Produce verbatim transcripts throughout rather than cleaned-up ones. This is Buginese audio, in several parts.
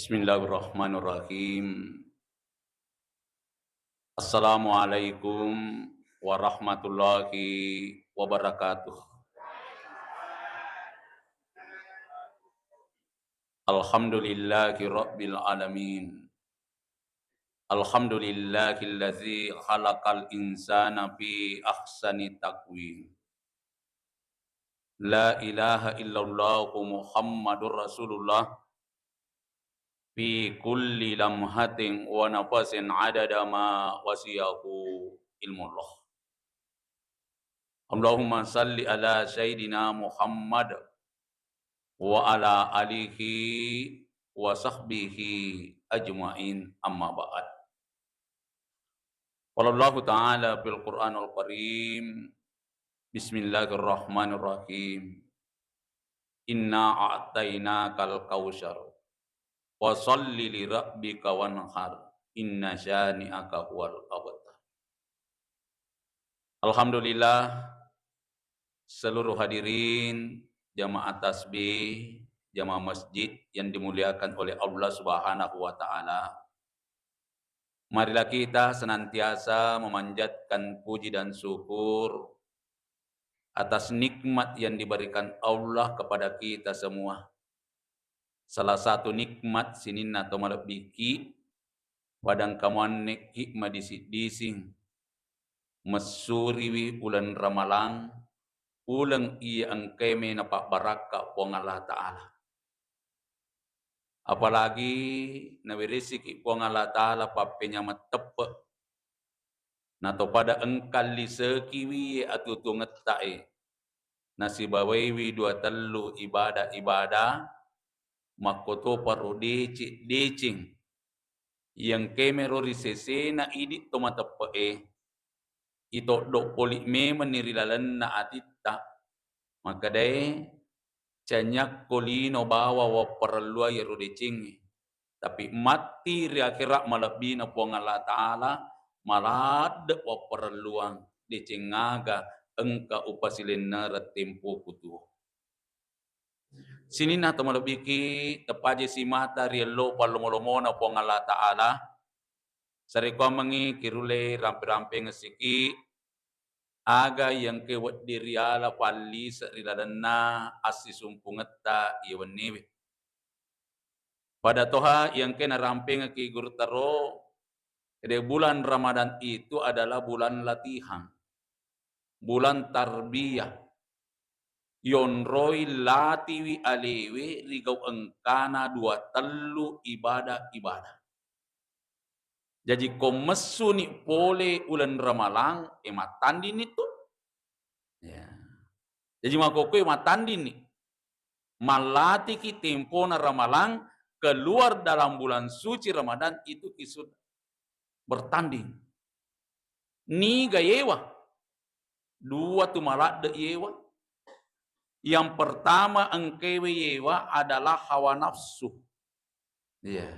Bismillahirrahmanirrahim. Assalamualaikum warahmatullahi wabarakatuh. Alhamdulillahi rabbil alamin. Alhamdulillahillazi khalaqal insana fi ahsani taqwim. La ilaha illallah Muhammadur Rasulullah fi kulli lamhatin wa nafasin adada ma wasiyahu ilmullah. Allahumma salli ala sayyidina Muhammad wa ala alihi wa sahbihi ajma'in, amma ba'd. Qala Allahu ta'ala fil Qur'anul Karim, Bismillahirrahmanirrahim. Inna a'tainakal kautsar. Fasalli li rabbika wanhar. Inna syani'aka huwal abtar. Alhamdulillah, seluruh hadirin, jamaah tasbih, jamaah masjid yang dimuliakan oleh Allah Subhanahu wa Ta'ala. Marilah kita senantiasa memanjatkan puji dan syukur atas nikmat yang diberikan Allah kepada kita semua. Salah satu nikmat sininna to malebbiki, pada engka muanne'ki madising-dising, messuriwi uleng Ramalang, uleng iya engkae me napabbarakka Puang Allah Ta'ala. Apalagi naweresiki Puang Allah Ta'ala pappenyameng teppe, nato pada engka lisekiwi atuo-tuongettae, nasibawaiwi dua tellu ibadah-ibadah, makkotopa ro deceng-deceng. Iya engkae mero ri sesena idi to mateppe'e, itoddo poli memenni ri lalenna atitta, makkedae, canyakko lino bawang wapparelluang iyaro decengnge, tapi matti ri akhera malebbina Puang Allah Ta'ala, maladde wapparelluang deceng aga engka upasilennereng tempoku tuo. Sininna to malebbiki, teppaje simata ri ello pallomo-lomona Puang Allah Ta'ala. Sarekkuammengngi kirulle rampe-rampengessiki aga iya engkae wedding riala pallise ri lalenna assisumpungetta iya wenniwe. Pada toha iya engkae narampengekki gurutta ro, ede bulan Ramadan itu adalah bulan latihan, bulan tarbiyah. Yonroi latiwi alewe ri gau engkana dua tellu ibadah-ibadah. Jaji ko messuni pole uleng Ramalang, e, mattandinni tu. Ya. Jaji makkokkoe mattandinni. Mallatiki tempona Ramalang, keluar dalam bulan suci Ramadan itu ki sudah bertanding. Niga yewa? Dua tu maladde yewa. Yang pertama engkewe yewa adalah hawa nafsu. Iya.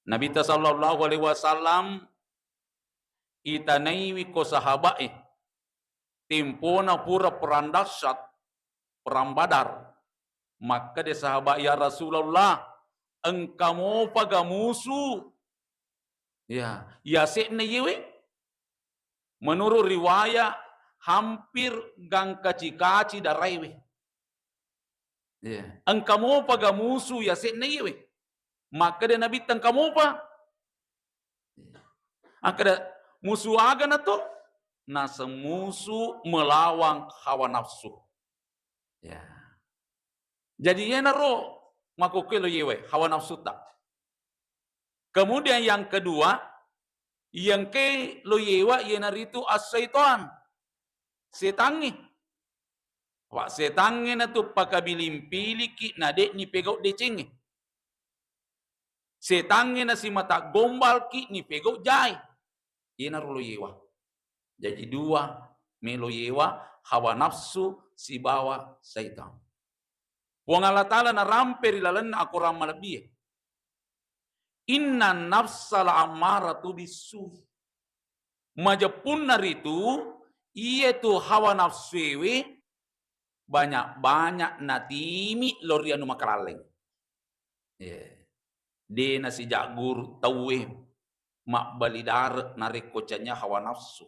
Nabitta sallallahu alaihi wasallam itanaiwi ko sahabae, tempona pura perang dahsyat, perang Badar. Makkeda sahabat, "Ya Rasulullah, engka mopa ga musu?" Ya, yase'na yewe. Menurut riwayat, hampir gangkaci-kaci daraewe. Iya. Engka mopa ga musu yase'na iyewe? Makkeda Nabitta, engka mopa. Iya. Akkeda, musu aga na to? Naseng musu melawan hawa nafsu. Ya. Jadi iyanaro makkokkoe lo yewe, hawa nafsuta. Kemudian yang kedua, iyengke lo yewa iyanaritu as-syaitan. Setangnge. Wa setangnge natu pakabiling-piliki na de'ni pegau decengnge. Setangnge na simata gombalki ni pegau jae. Iyanaro lo yewa. Jaji dua melo yewa, hawa nafsu sibawa syaitan. Puang Allah Ta'ala narampe ri lalenna akorang malebbie. Inna nafsa la ammaratu bissu. Majeppunna ritu, iyetu hawa nafsuewe banyak-banyak natimi lo ri anu makalalleng. Iya. De' nasijagguru tauwe mabbali dare' narekko canya hawa nafsu.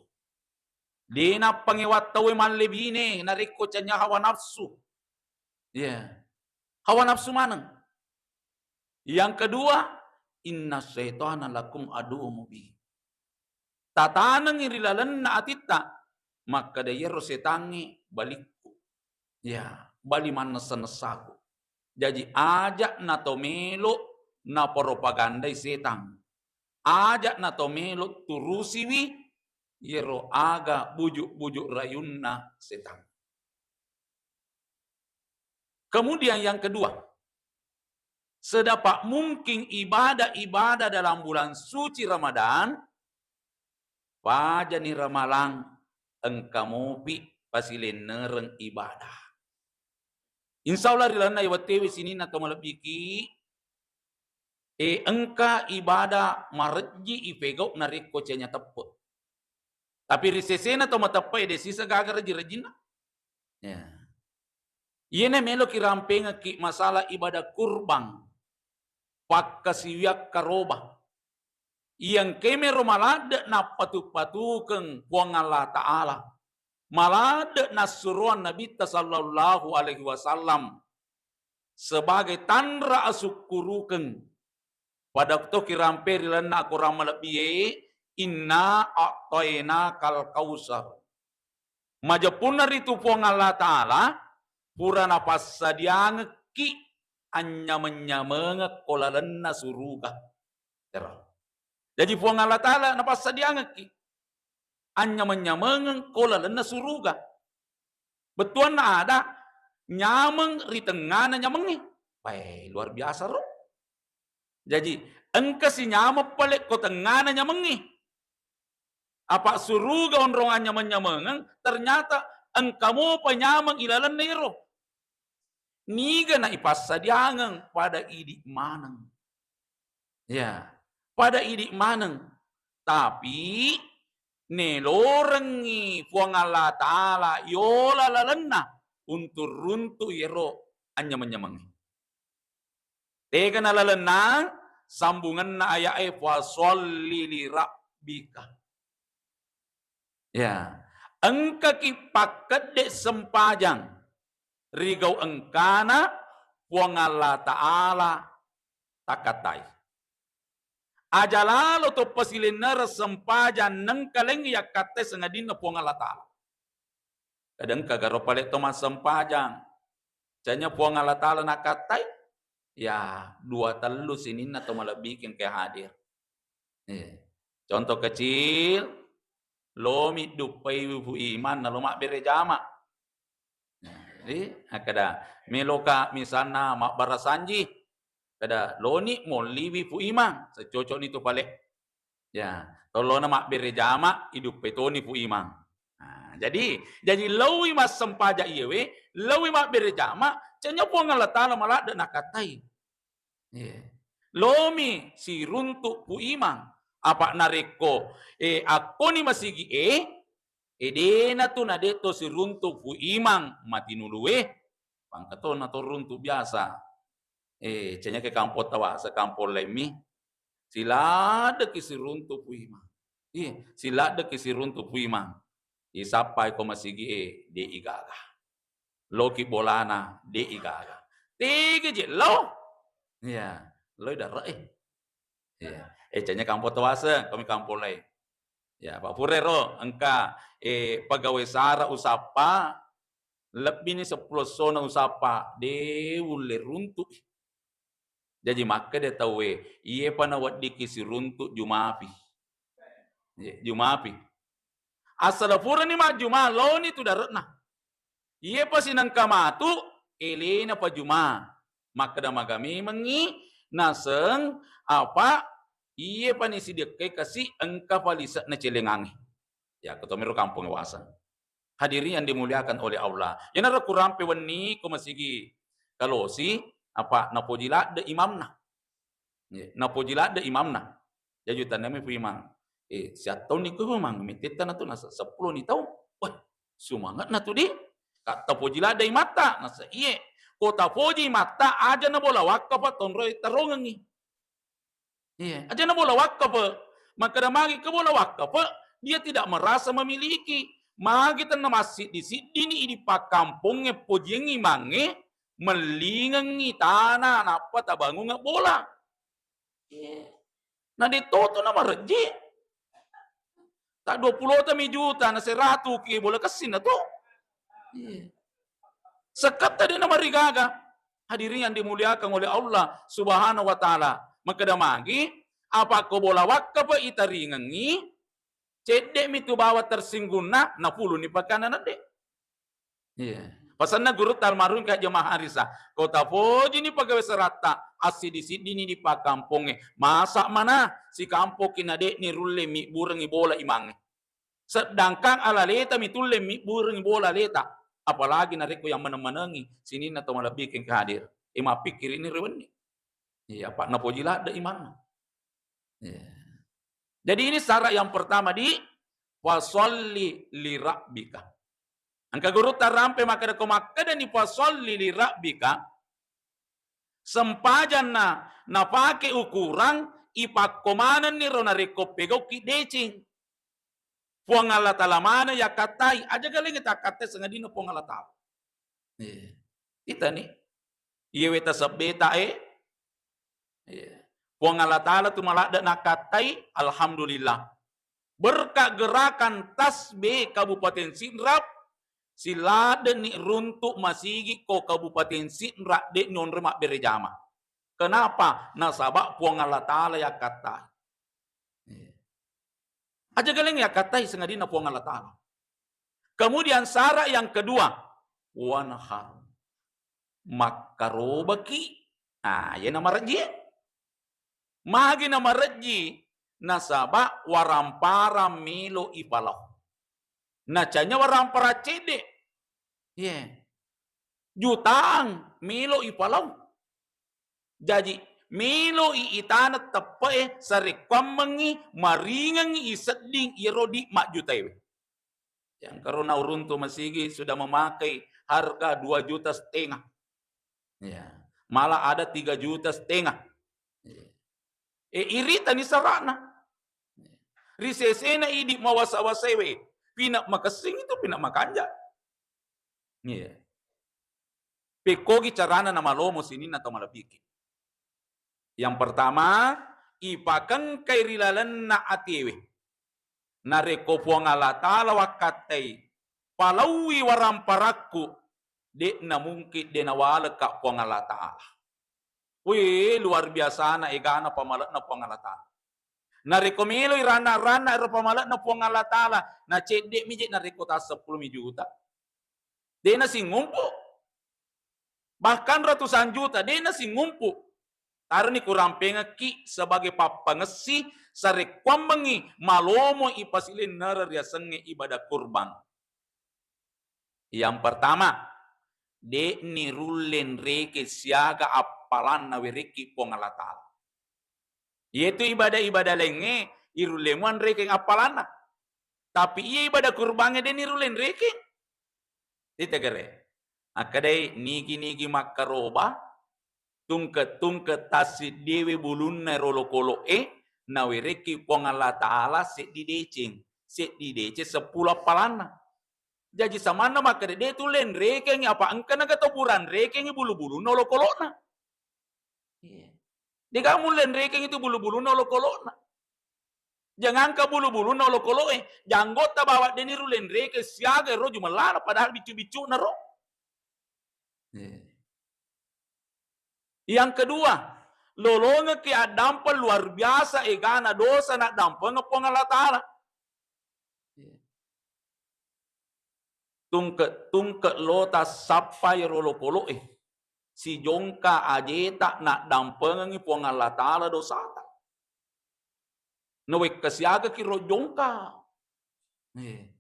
De' nappangewang tauwe mallebine narekko canya hawa nafsu. Ya. Hawa nafsu maneng. Yang kedua, inna syaitana lakum aduwwun mubin. Tatanengngi ri lalenna atitta, makkeda, iyaro setangnge balikku. Ya, bali mannessa-nessaku. Jaji, aja' nato melo naporopagandai setang. Aja' nato melo turusiwi iyaro aga buju-buju rayunna setang. Kemudian yang kedua, sedapat mungkin ibadah-ibadah dalam bulan suci Ramadan, pajani ramalang engka mopi pasilennereng ibadah. Insya Allah ri lalenna wettuewe sininna to malebbiki, e, engka ibadah marejji ipegau narekko canya teppe. Tapi ri sesena to mateppe e de' sisa gaga rejji-rejjinna. Ya. Iyena melo kirampengekki masalah ibadah kurbang, pakkasiwiang karoba. Iyangkemero maladde' nappatu-patukeng Puang Allah Ta'ala. Maladde' nassuroang Nabitta sallallahu alaihi wasallam sebagai tanra asukkurukeng. Pada to kirampe ri lalenna akorang malebbie, inna a'tainakal kausar. Majeppunna ritu Puang Allah Ta'ala, pura napassadiangekki anynyameng-nyamengeng ko lalenna suruga. Tero. Jaji Puang Allah Ta'ala napassadiangekki anynyameng-nyamengeng ko lalenna suruga. Bettuanna ada nyameng ri tengngana nyamengnge. Wah, luar biasa ro. Jaji, engka si nyameng pale ko tengngana nyamengnge. Apa suruga onrong anynyameng-nyamengeng, ternyata engka mopa nyameng ilalenna ero. Niga na ipassadiangeng pada idi maneng. Ya, pada idi maneng. Tapi nelorengngi Puang Allah Ta'ala yola lalenna untuk runtu ero anynyameng-nyamengnge. Tegana lalenna sambungenna aya'e, "Fasholli li rabbika." Ya, engkaki pakkedde sempajang ri gau engkana Puang Allah Ta'ala takattai. Aja lalo to pasilennereng sempajang nengka laing yakkattai sangadinna Puang Allah Ta'ala. Kadang kagaro pale to massempajang. Canya Puang Allah Ta'ala nakattai, ya, dua tellu sininna to malebbiki engka hadir. Eh, contoh kecil, lomi duppai Fu Imang, nalo mabbere jama. Nah, jadi, akkeda, meloka misalna mabbarasanji, kada loni molliwi Fu Imang, secocokni tu pale. Ya, tolona mabbere jama, iduppai toni Fu Imang. Nah, jadi, jadi laowi massempajang iyewe, laowi mabbere jama, canya Puang Allah Ta'ala maladde nakattai. Iya. Lomi siruntu Fu Imang. Apa narekko, eh, akkoni masigi e, eh, dena tu na de to siruntu Fu Imang matinuluwe, pangkatona to runtu biasa. Eh, canya ke kampong tawasa, kampong laimmi. Siladdeki siruntu Fu Imang. Iya, siladdeki siruntu Fu Imang. Isappai ko masigi e, de igaga. Loki bolana, de igaga. Tege je lao. Iya, loi dare e. Iya. Eh, canya kampong tawaseng, komi kampong lain. Ya, Pak Purero, engka, eh, pegawai sara usappa, lebbi ni seppulo sona usappa, de ulle runtu. Jaji makkeda tauwe, iye pa naweddikki siruntu jumapi. Ye, jumapi. Asala purani majjuma, laoni tu dare'na. Iye pa sinengka matu, elena pa juma. Makkeda maga memengngi, naseng, apa, iye pa ni sidekkai kasi engka pa lise'na celengangnge. Ya, ketomiro kampung waseng. Hadirin yang dimuliakan oleh Allah. Iyanaro kurampe wenni ko masigi kalosi, apa napoji ladde imamna. Ye, napoji ladde imamna. Jaju tandami Fu Imang. Eh, siattauni ko Fu Imang, mettetta na tu nasa seppulo ni tau. Wah, sumangatna tu di. Ka tapoji ladde imatta, nasa iye. Ko tapoji imatta, aja na bola wakka pa tonroi tarongengi. Iya, aja na bola wakaf. Makkeda magi ke bola wakaf, dia tidak merasa memiliki. Magi tenna massiddi-siddini idi pakkampongnge pojiangngi imangnge, mellingengngi tana nappa tabangungnga bola. Iya. Na de to tu na marejji. Tak dua puluh tami juta, na seratu ki bola kessing na tu. Iya. Seketta de na marigaga. Hadirin yang dimuliakan oleh Allah Subhanahu wa Ta'ala. Makkeda magi, apa ko bola wakaf itaringengngi, cedde mi tu bawa tersinggungna, napuluni pakanana de. Iya. Pasanna gurutta almarhum Kak Jemaah Arisa, ko tapojini pegawai seratta, assiddi-siddini idi pakkampongnge. Masa mana sikampokki na de'ni rulle mibburengngi bola imangnge. Sedangkan alaleta mi tulle mibburengngi bola aleta. Apalagi narekko yang meneng-menengi sininna to malebbikeng hadir. E, mappikkirikni ri wenni. Iya, apa napoji ladde imanna. Iya. Jadi ini syarat yang pertama di fasalli li rabbika. Engka gurutta rampe makkeda ko makkedani fasalli li rabbika, sempajanna napake ukurang ipakko manenni ro narekko pegauki deceng. Puang Allah Ta'ala maneng yakkattai, aja galengngi takkattai sangadinna Puang Allah Ta'ala. Iya. Itani. Iye weta sebbeta e. Iya. Puang Allah Ta'ala tu maladde nakkattai, alhamdulillah. Berkat gerakan tasbih Kabupaten Sidrap, siladdenni runtuk masigi ko Kabupaten Sidrap, de nonre mabbere jama. Kenapa? Nasaba Puang Allah Ta'ala yakkattai. Iya. Aja galengngi yakkattai sangadinna Puang Allah Ta'ala. Kemudian syarat yang kedua, wanhar. Makkarobaki. Ah, iya namarejji. Magi namarejji, nasaba waramparang melo ipalau. Nacanya waramparang cedde. Iya. Jutaan melo ipalau. Jaji, meloi itana teppe'e sarekkuammengngi maringengngi isedding iyaro di majjutaewe. Yang karo nauruntu masigi sudah memakai harga dua juta setengah. Ya. Malah ada tiga juta setengah. Ya. E, iritani sarana. Ri sesena idi mawasa-wasaewe, pina makessing itu, pina makanja. Iya. Pekkogi carana namalomo sininna tau malebbiki. Yang pertama, ipakengkai ri lalenna atewe. Narekko Puang Allah Ta'ala wakkattai, palaui waramparakku, de'na mungkin de nawalekka Puang Allah Ta'ala. Wih, luar biasana egana pamale'na Puang Allah Ta'ala. Narekko meloi ranna-ranna ero pamale'na Puang Allah Ta'ala, na cedde mi je narekko ta seppulo mi juta. De'na singumpu. Bahkan ratusan juta, de'na singumpu. Taroni kurampengekki sebagai pappangessi sarekkuammengngi malomo ipasilennereng riasengnge ibadah kurban. Yang pertama, de'ni rulle nreke siaga appalanna werekki Puang Allah Ta'ala. Iyetu ibadah-ibadah laingnge irulle muanrekeng appalanna. Tapi iya ibadah kurbangnge de'ni rulle nrekeng. Itegere. Akkedai nigi-nigi makkaroba, tungke-tungke tassiddiwe bulunna rolo kolo'e, nawerekki Puang Allah Ta'ala seddi deceng. Seddi deceng seppulo appalanna. Jaji samanna makkeda de tulle nrekengngi apa engka naga to pura nrekengngi bulu-bulunna olokolo'na. Iya. Degaga mulle nrekeng itu bulu-bulunna olokolo'na. Jangangka bulu-bulunna olokolo'e, janggotta bawa de'ni rulle nrekeng siaga ero jumellana padahal biccu-biccu'na ro. Iya. Yang kedua, lolongekki addampeng luar biasa egana dosa naddampengeng Puang Allah Ta'ala. Tungke-tungke lota sappai rolo kolo'e, sijongka ajeta naddampengengngi Puang Allah Ta'ala dosata. Nawekka siagaki ro jongka. Eh.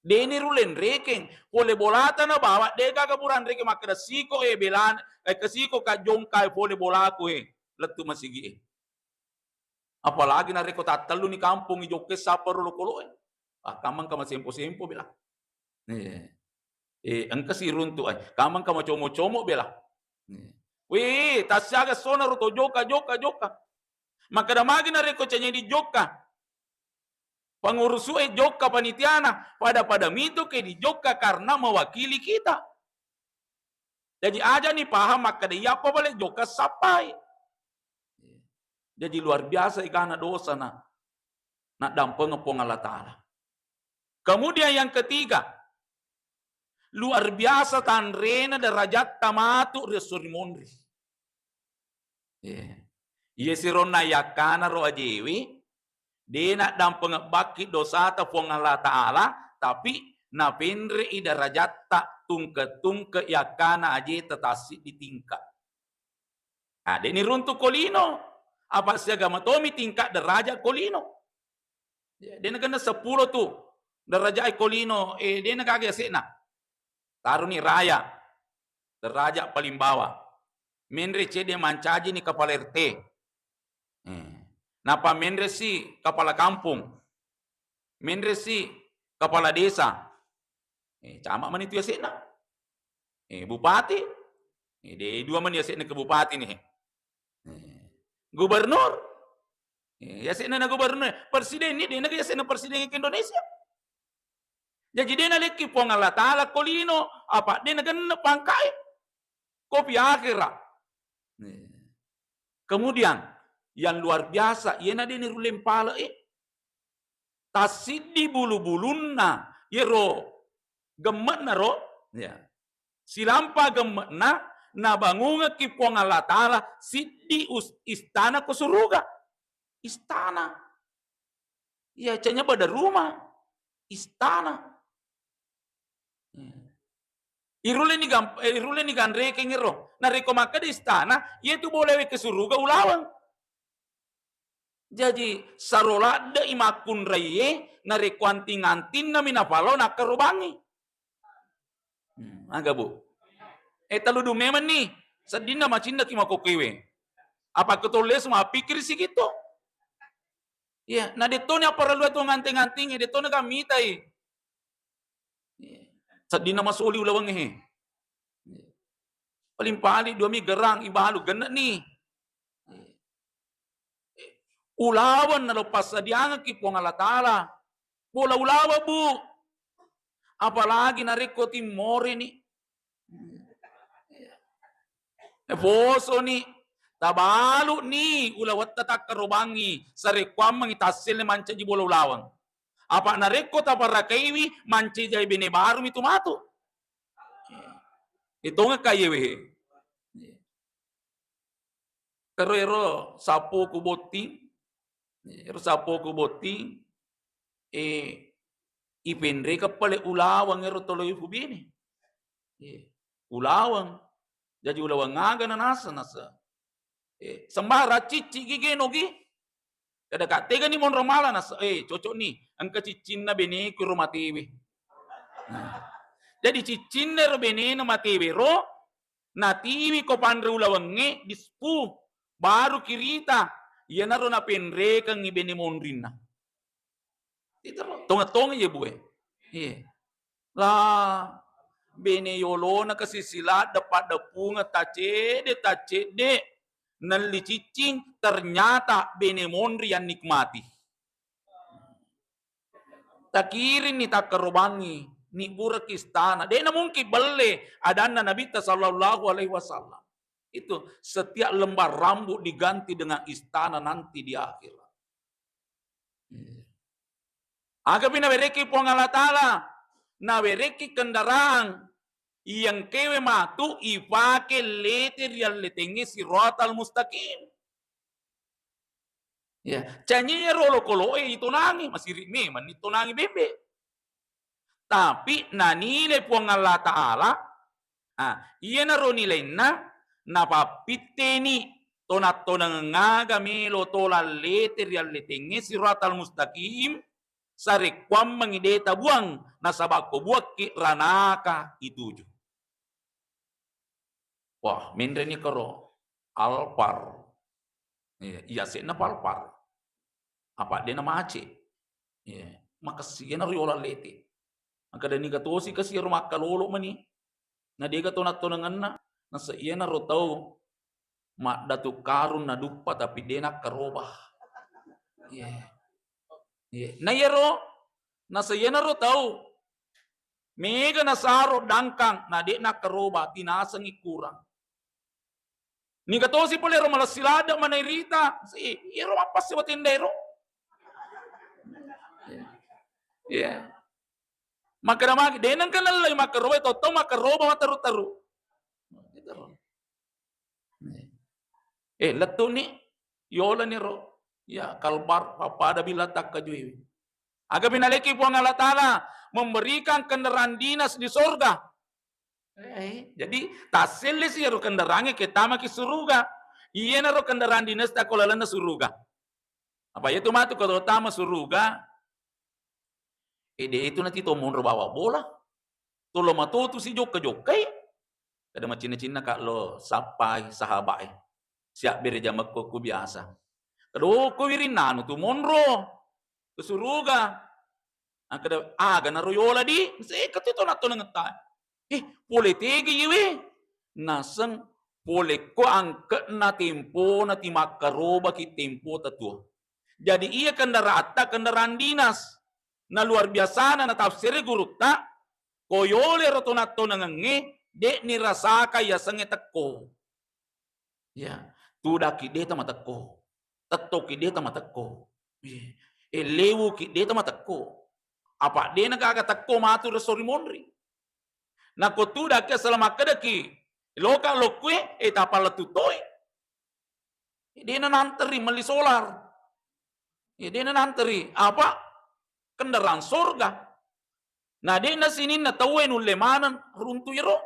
De'ni rulle nrekeng, pole bolata nabawa, degaga pura nrekeng makkeda siko e belan, eh, ke siko ka jongka e pole bolaku e, lettu masigi e. Apalagi narekko tattelluni kampong i jokka sappa rolo kolo'e. Ah, kamangka masempo-sempo bela. Eh. Eh, engka siruntu ai. Kamangka macomo-como bela. Eh. Wih, tassiaga sona ro to jokka, jokka, jokka. Makkeda magi narekko cengngedi jokka, pangurusue jokka, panitiana, pada-pada mitu ke dijokka karena mewakili kita. Jaji aja ni paham makkeda iya apa bale jokka sappai. Jaji luar biasa egana dosa na, naddampengeng Puang Allah Ta'ala. Kemudian yang ketiga, luar biasa tanrena derajatta matu ri esso ri monri. Iya. Iya sironna yakkana ro ajewe, de naddampengeng bakki dosata Puang Allah Ta'ala, tapi napenre'i derajatta tungke-tungke yakkana ajeta tassiddi tingka. Ah, de niruntu ko lino, apa siaga matomi tingka deraja ko lino. Ya, de nakenna seppulo tu deraja ko lino, eh, de nagaga yase'na. Taruni raya, deraja paling bawah. Menre cedde mancaji ni kepala R T. Eh. Napa menre si kepala kampung. Menre si kepala desa. Eh, camat mani tu yase'na. Eh, bupati. Eh, de dua mani yase'na ke bupati ni. Eh, gubernur. Eh, yase'na na gubernur. Presiden ni, de naga yase'na presiden ke Indonesia. Jaji de nalekki Puang Allah Ta'ala ko lino, apa de nagenna pangkae. Kopi akhera. Eh. Kemudian, yang luar biasa, iyena de nirulle mpale, eh. Tassiddi bulu-bulunna, yero gemme'na ro, ya. Silampa gemme'na, nabangungekki Puang Allah Ta'ala siddi us-, istana ko suruga. Istana. Ya, canya pada rumah. Istana. Ya. Irulleni gam-, eh, irulleni ganrekeng ero. Narekko makkeda istana, iyatu bolewe ke suruga ulaweng. Jaji, saro ladde'i makkunraiye, narekko anting-antinnami napalao nakkarobangngi. Hmm, aga, Bu? Eh, taludu memenni, seddinna macinnaki makokoewe. Apa ketollesu mappikkiri sikitto? Iya, na dettoni apparelluang tu nganting-antingnge, dettona kammitai. Seddinna masoli ulawengnge he. Paling-paling dua mi gerang ibalu genne'ni. Ulaweng nalo passadiangekki Puang Allah Ta'ala. Bola ulaweng, Bu. Apalagi narekko timmorini. Eh, posoni, tabalu'ni ulawetta takkarobangngi, sarekkuammengngi tasselle mancaji bola ulaweng. Apa narekko taparakaiwi, mancaji bene barumi tu matu. Itongeng kayewe. Kero ero sappoku botting, ero sappoku botting, eh, ipenrekeng pale ulaweng ero toloe fu bene. Eh, ulaweng. Jaji ulaweng aga nanasa, nasa. Eh, sembarang cicci gi genogi. Kada ka tegani monro mala, nasa, eh, cocok ni. Engka ciccinna beneku ro matewe. Nah. Jadi ciccinna ro benena matewe ro, natiwi ko panre ulawengnge dispu, baru kirita, iyanaro napenrekengngi bene monrinna. Itaro, tongeng-tongeng ye, Bu e. Iya. La, bene yolona kasi siladde paddeppungeng tacedde, tacedde, nelli ciccing, ternyata bene monri yang nikmati. Takirinni takkarobangngi, nibburaki istana. De'na mungkin belle adanna Nabitta sallallahu alaihi wasallam. Itu setiap lembar rambut diganti dengan istana nanti di akhirat. Agapi nawerekki Puang Allah Ta'ala, nawerekki kendaraan, iyengkewe matu ipake lete ri alletengnge siratal mustaqim. Ya, canye ro olokolo'e itonangi, masiri memang itonangi bembe. Tapi nanilai Puang Allah Ta'ala, ah, iyanaro nilainna napappitteni tonang-tonang aga melo tola lete ri alletengnge siratal mustaqim, sarekkuammengngi de tabuang, nasaba ko buakki ranaka ituju. Wah, menreni kero Alphard. Iya, iya se'na Alphard. Apa de na macet. Iya, makessing na riolo lete. Maka dani gatosi kasi ro makkalolo mani. Na dega tonang-tonangenna. Nasa iyana ro tau Maddatu karung naduppa tapi de' nakkaroba. Iya. Iya. Na iyaro, nasa iyanaro tau mega nasaro dangkang, na de' nakkaroba, tinasengi kurang. Niga tosi pole ro malessi ladde' manairita, si, iyaro mappasse watinda ero. Iya. Iya. Makkeda magi, de' nengka nallai makkaroba, totto makkaroba matteru-teru. Eh, lettu'ni, yolani ro. Ya, kalbar, pappada bila takkajuiwi. Aga pinaleki Puang Allah Ta'ala memberikan kendaraan dinas di sorga. Eh, jadi, tassellesi iyaro kendaraangnge ke tamaki suruga. Iyanaro kendaraan dinas takko lalenna suruga. Apa iyatu matu ko tama suruga, eh, de' itu nanti to monro bawa bola. Tolo matotu si jokka-jokkai. Kada macinna-cinna ka lo sappai sahabae. Siabbere jamekko ku biasa. Kada ko wirinna anu tu monro ke suruga. Akkeda, aga naro yola di? Seka tu tona tonangetta. Eh, pole tege iyewe. Naseng pole ko angke'na tempona ti makkarobaki tempota tuo. Jadi iya kendaraatta kendaraan dinas. Na luar biasana natafsiri gurutta, ko yole ro tonattonangengnge, de' nirasaka yasengnge tekko. Ya, tudaki de' tamatekko. Tettoki de' tamatekko. Iya. E, lewuki de' tamatekko. Apa de' nagaga tekko matu resso ri monri. Nako tudaki asala makkedaki, loka lokkue, e, tapallettu toi. De'na nanteri melli solar. Ya, de'na nanteri apa? Kendaraan sorga. Na de'na sininna tauwe nulle maneng runtu'i ro.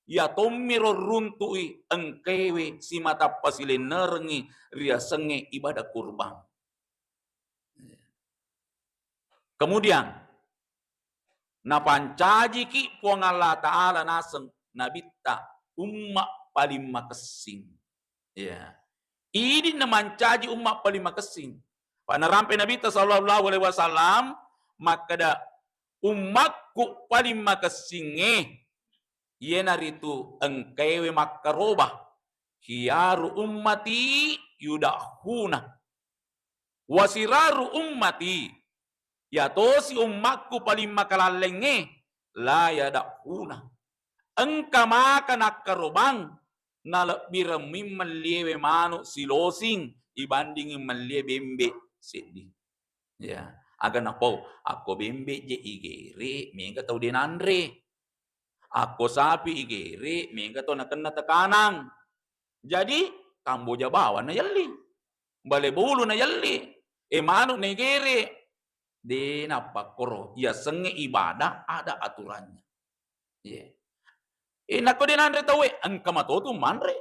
Ya tommiro runtu'i engkaewe simata pasilennerengngi riasengnge ibadah kurban. Kemudian, napancajiki Puang Allah Ta'ala naseng Nabitta umma paling makessing. Ya. Idi namancaji umma paling makessing. Pa narampe Nabitta sallallahu alaihi wasallam makkeda, ummakku paling makessingnge iyanaritu engkaewe makkaroba, khiyaru ummati yudahuna. Wasiraru ummati, yatosi ummakku paling makalallengnge, la yadahuna. Engka maka nakkarobang, nalebbiremmi melliewe manu silosing ibandingi mellie bembe seddi. Ya, aga napau, akko bembe je igere, mega tau de nanre. Akko sapi igere, mega to nakenna tekanang. Jadi, Kamboja bawang na yelli. Bale bulu na yelli. E, manu na igere. De nappakkoro. Yasengnge ibadah ada aturannya. Iya. E, nakko de nanre tauwe, engka matotu manre.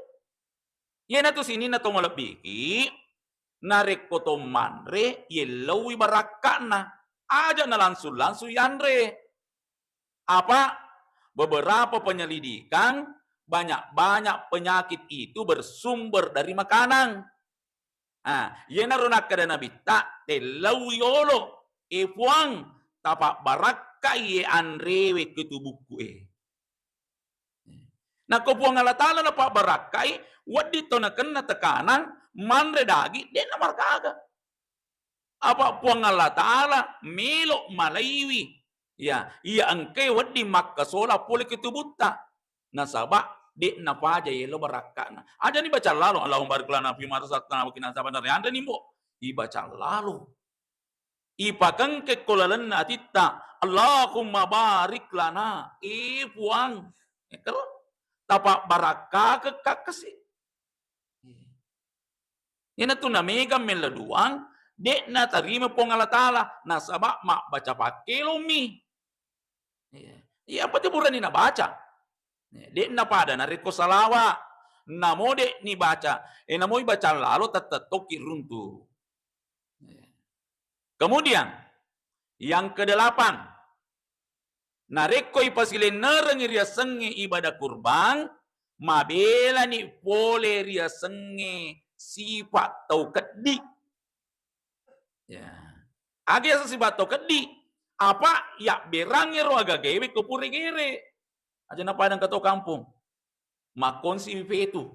Iyanatu sininna to malebbiki, narekko to manre, yellauwi barakka'na. Aja na langsung-langsung yanre. Apa? Beberapa penyelidikan, banyak-banyak penyakit itu bersumber dari makanan. Ah, iyanaro nakkeda Nabitta, "Tellau yolo, e Puang, tapabbarakkai ye anrewe ke tubukku e." Nakko Puang Allah Ta'ala napabbarakkai, wedding to nakenna tekanang, manre daging, de namagaga. Apa Puang Allah Ta'ala melo malaiwi, ya, iya engkae wedding makkasola pole ke tubutta. Nasaba de napaja yelo barakka'na. Aja ni baca lalo, Allahumma barik lana fi ma razaqtana wa qina adzabannar. Anre ni, Mbok. Ibaca lalo. Ipakengke ko lalenna atitta, Allahumma barik lana. E Puang. E, kalau tapabarakkake kakkasi. Iyanatu namega mella duang, de natarima Puang Allah Ta'ala, nasaba mabbaca pakkelommi. Iya. Iya, apa tu burani nabaca? De napada narekko salawa, namo de nibaca, e namo ibaca lalo tettettokki runtu. Kemudian, yang kedelapan, narekko ipasilennerengngi riasengnge ibadah kurbang, mabelani pole riasengnge sipa tau keddi. Ya. Aga yaseng sipa tau keddi? Apa yabberangnge ro agagaewe ko pura gere. Aja napadang ke to kampung. Makkonsi fetu.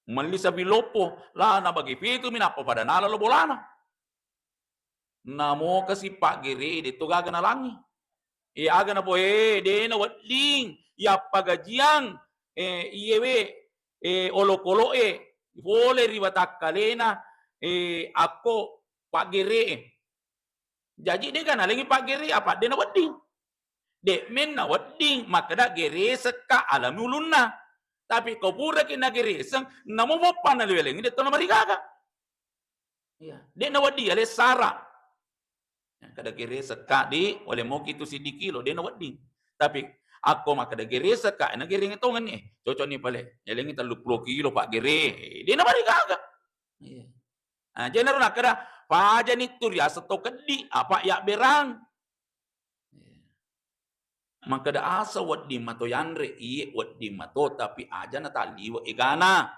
Melli sapi loppo, la nabagi pitu mi nappa pada nala lo bolana. Namo kasi paggere e, de to gaga nalangi. E, aga na boe, de na wedding, yappa gajiang, e, iyewe, e, olokolo e, pole ri watakkalena, e, akko paggere e. Jaji de ga nalengi paggere, apa de na wedding. De menna wedding makkeda geresekka alami ulunna. Tapi ko puraki nagereseng, namo boppanna liwelengi, de to namarigaga. Iya, de na wedding ale sara. Kada geresekka di, wale moki tu siddi kilo, de na wedding. Tapi akko makkeda geresekka, na gereng tongenni, eh, cocok ni pale. Yalengi tellu pulo kilo paggere, eh, de na marigaga. Iya. Nah, jenaro nakkeda, pajani tu riaseng to keddi, apa yabberang. Makkeda asa wedding mato yanre, iye wedding mato, tapi aja natalliwe egana.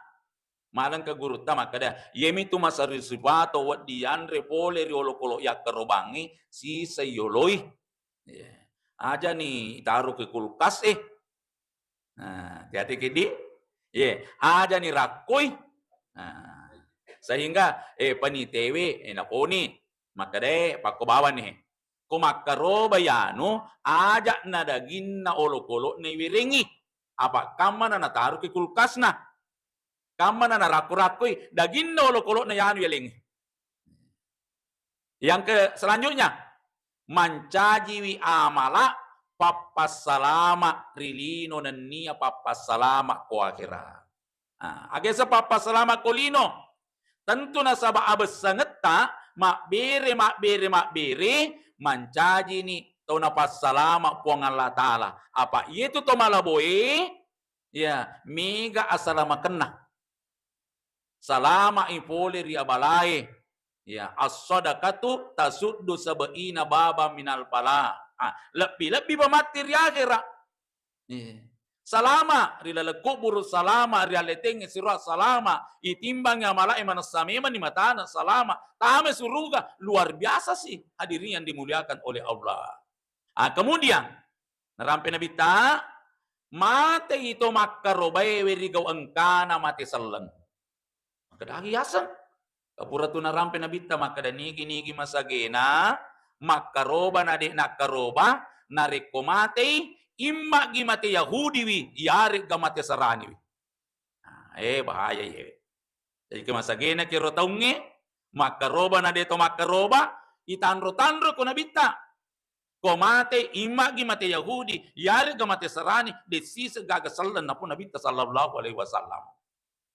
Malengka gurutta makkeda, yemitu masari sipato wedding yanre pole ri olokolo yakkarobangngi siseng yoloi. Iya. Aja ni taru ke kulkas e. Nah, hati-hati kidi. Ye, aja ni rakkoi. Nah, sehingga, eh, panitewe, eh, naponi. Makkeda, eh, pakko bawani. Ko makkaroba yanu, aja na daginna olokolo'na iwerengi. Apa kammana nataru ke kulkasna. Kammana narakko-rakkoi, daginna olokolo'na yanu yalengi. Yang ke selanjutnya, mancajiwi amala pappassalama ri lino nennia pappassalama ko akhera. Ah, agesa pappassalama ko lino. Tentu nasaba abessangetta mabbere, mabbere, mabbere, mancajini tau napassalama Puang Allah Ta'ala. Apa iyetu to malaboe, ya, mega asalamakenna. Salama'i pole ri abalae. Ya, as-sadaqatu tasuddu sab'ina baba minal bala. Ah, lebbi-lebbi pa matti ri akhera. Iya. Salama ri laleng kuburu, salama ri alleteng siro, salama itimbangi amalae manessa memang ni matana, salama tama suruga, luar biasa sih hadirin yang dimuliakan oleh Allah. Ah, kemudian narampe Nabitta, matei to makkarobae we ri gau engkana mate selleng. Makkeda agi yaseng. Kapura tu narampe Nabitta makkeda nigi-nigi masagena makkaroba na de nakkaroba, narekko matei immagi mate Yahudiwi, yaregga mate Saraniwi. Nah, eh, bahaya ye. Jadi ke masagena kero taungnge, makkaroba na de to makkaroba, itanro-tanro ko Nabitta. Ko mate, immagi mate Yahudi, yaregga mate Sarani, de siseng gaga selleng napu Nabitta sallallahu alaihi wasallam.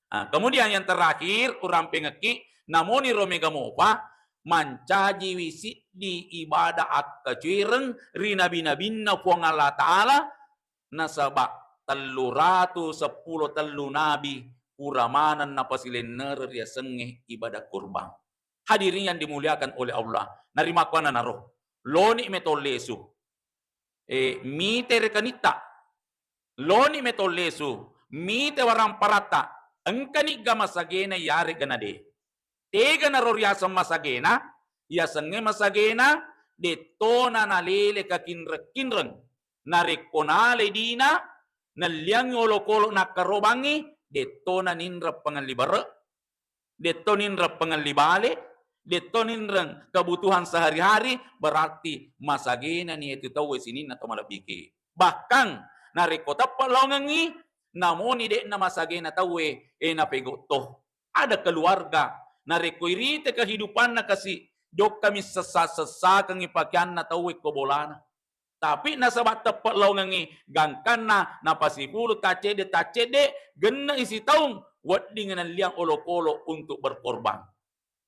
Ah, kemudian yang terakhir, urampengekki, namoni ro mega mopa, mancajiwi siddi ibadah akkacuireng ri nabi-nabinna Puang Allah Ta'ala, nasaba tellu ratu seppulo tellu nabi pura maneng napasilennereng riasengnge ibadah kurban. Hadirin yang dimuliakan oleh Allah, narimakkuannanaro, loni metollesu, eh, mite rekanitta, loni metollesu, mite waramparatta, engkani ga masagena yaregga nade. Tega naro riaseng masagena, yasengnge masagena, dettona nalele kakinreng-kinreng. Narekko nalai dina, nelliangngi olokolo nakkarobangngi, dettona ninreng pangelli bare, detto ninreng pangelli bale, detto ninreng kebutuhan sehari-hari, berarti masagena ni itu tauwe sininna to malebbike. Bahkan narekko teppe laongengngi, namoni de'na masagena tauwe, e napegotto. Ada keluarga, narekko irite kehidupanna kasi, jokkami sessa-sessakengngi pakeanna tauwe ko bolana. Tapi nasaba teppe laongengngi gangkanna napasipulu taccedde-taccedde, genne sitaung wedding nalliang olokolo untuk berkorban.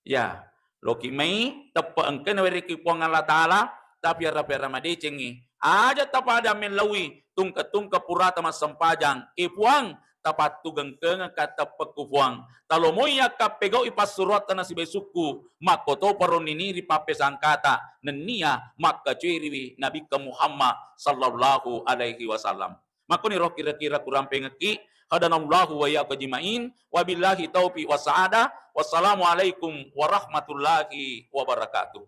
Ya, loki mai teppe engka nawereki Puang Allah Ta'ala, tapi ara-, ara madecengngi. Aja tapada mellaui tungke-tungke purata massempajang. E Puang, tapattugengkengekka teppekku Puang. Talomoi akka pegau'i passuroatta nasibesukku, makkotoparo niniri pappesangkata, nennia makkacueriwi Nabikka Muhammad sallallahu alaihi wasallam. Makkoniro kira-kira kurampengekki, hadanallahu wa iyyakum ajma'in, wabillahi taufiq wa sa'adah, wassalamualaikum warahmatullahi wabarakatuh.